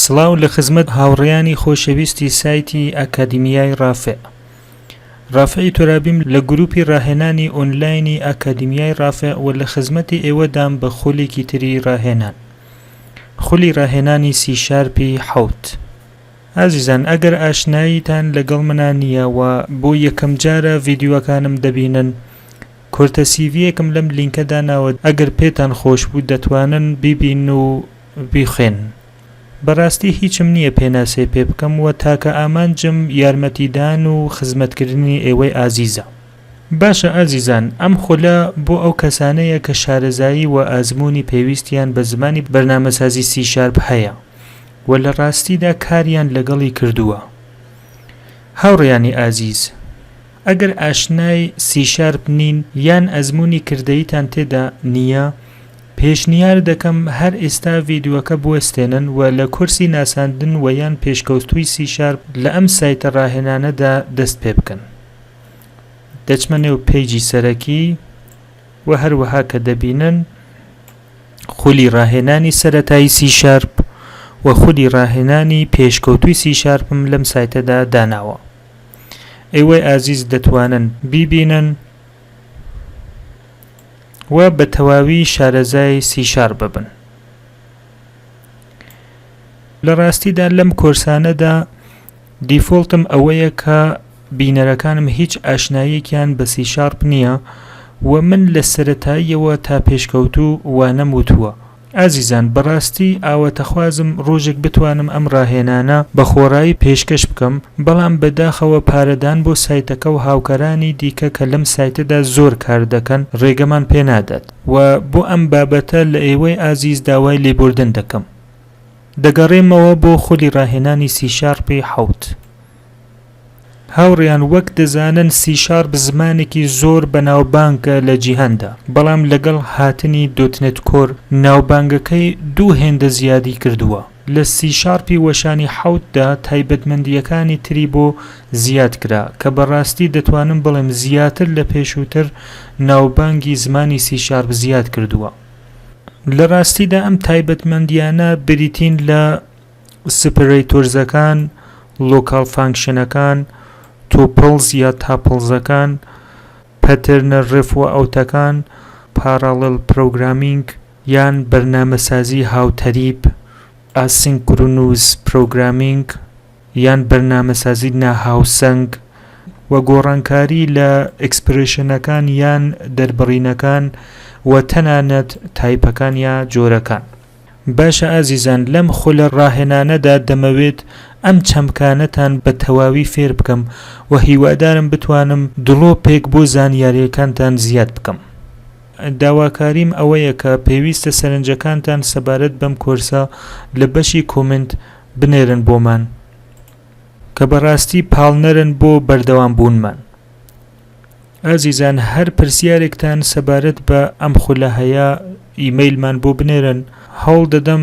سڵاو لە خزمەت هاوڕێیانی خۆشەویستی سایتی ئەکادیمیای ڕافع. ڕافعی تورابیم لە گروپی ڕاهێنانی ئۆنلاینی ئەکادیمیای ڕافع و لە خزمەتی ئێوەدام بە خولێکی تری ڕاهێنان. خولی ڕاهێنانی سی شارپی حەوت. ئازیزان ئەگەر ئاشناییتان لەگەڵ منا نییە و بۆ یەکەم جارە ڤیدیۆکانم دەبینن کورتە سیڤیەکم لەم لینکە داناوە ئەگەر پێتان خۆش بوو دەتوانن بیبین و بیخوێنن. بەڕاستی هیچم نییە پێناسەی پێ بکەم و تاکە ئامانجم یارمەتیدان و خزمەتکردنی ئێوەی ئازیزە. باشە ئازیزان ئەم خولە بۆ ئەو کەسانەیە کە شارەزایی و ئازموونی پێویستیان بە زمانی بەرنامەسازی سی شارپ هەیە و لە ڕاستیدا کاریان لەگەڵی کردووە. هاوڕێیانی ئازیز ئەگەر ئاشنای سی شارپ نین یان ئەزموونی کردەییتان تێدا نییە پێشنیار دەکەم هەر ئێستا ڤیدیۆکە بوەستێنن و لە کۆرسی ناساندن و یان پێشکەوتووی سی شارپ لە ئەم سایتە ڕاهێنانەدا دەست پێ بکەن. دەچمە نێو page ی سەرەکی و هەروەها کە دەبینن خولی ڕاهێنانی سەرەتایی سی شارپ و خولی ڕاهێنانی پێشکەوتووی سی شارپم لەم سایتەدا داناوە. ئێوەی ئازیز دەتوانن بیبینن و بە تەواوی شارەزای سی شارپ ببن. لە ڕاستیدا لەم کۆرسانەدا default م ئەوەیە کە بینەرەکانم هیچ ئاشناییەکیان بە سی شارپ نییە و من لە سەرەتاییەوە تا پێشکەوتوو وانەم وتووە. ئازیزان بەڕاستی ئاواتەخوازم ڕۆژێک بتوانم ئەم ڕاهێنانە بە خۆڕایی پێشکەش بکەم بەڵام بەداخەوە پارەدان بۆ سایتەکە و هاوکارانی دیکە کە لەم سایتەدا زۆر کار دەکەن ڕێگەمان پێنادات و بۆ ئەم بابەتە لە ئێوەی ئازیز داوای لێبوردن دەکەم. دەگەڕێمەوە بۆ خولی ڕاهێنانی سی شارپی حەوت. هاوڕێیان وەک دەزانن سی شارپ زمانێکی زۆر بەناوبانگە لە جیهاندا، بەڵام لەگەڵ هاتنی .NET Core ناوبانگەکەی دوو هێندە زیادی کردووە. لە سی شارپی وەشانی حەوتدا تایبەتمەندییەکانی تری بۆ زیاد کرا کە بەڕاستی دەتوانم بڵێم زیاتر لە پێشووتر ناوبانگی زمانی سی شارپ زیاد کردووە. لە ڕاستیدا ئەم تایبەتمەندییانە بریتین لە separators ەکان، local function ەکان، tuples یا tuples ەکان، pattern ە ref و out ەکان، parallel programming یان بەرنامەسازی هاوتەریب، asynchronous programming یان بەرنامەسازی ناهاوسەنگ، و گۆڕانکاری لە expression ەکان یان دەربڕینەکان و تەنانەت type ەکان یا جۆرەکان. باشە ئازیزان لەم خولە ڕاهێنانەدا دەمەوێت ئەم چەمکانەتان بە تەواوی فێر بکەم و هیوادارم بتوانم دڵۆپێک بۆ زانیاریەکانتان زیاد بکەم. داواکاریم ئەوەیە کە پێویستە سەرنجەکانتان سەبارەت بەم کۆرسە لە بەشی comment بنێرن بۆمان کە بەڕاستی پاڵنەرن بۆ بەردەوام بوونمان. ئازیزان هەر پرسیارێکتان سەبارەت بە ئەم خولە هەیە ئیمەیلمان بۆ بنێرن هەوڵ دەدەم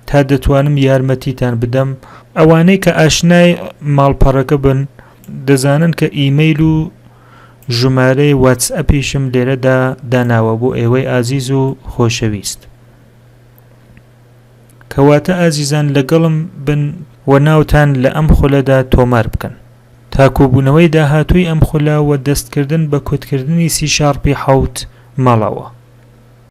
تا دەتوانم یارمەتیتان بدەم ئەوانەی کە ئاشنای ماڵپەڕەکە بن دەزانن کە ئیمەیل و ژمارەی واتسئەپیشم لێرەدا داناوە بۆ ئێوەی ئازیز و خۆشەویست کەواتە ئازیزان لەگەڵم بن و ناوتان لە ئەم خولەدا تۆمار بکەن. تا کۆبوونەوەی داهاتووی ئەم خولە و دەستکردن بە کۆدکردنی سی شارپی حەوت ماڵاوا.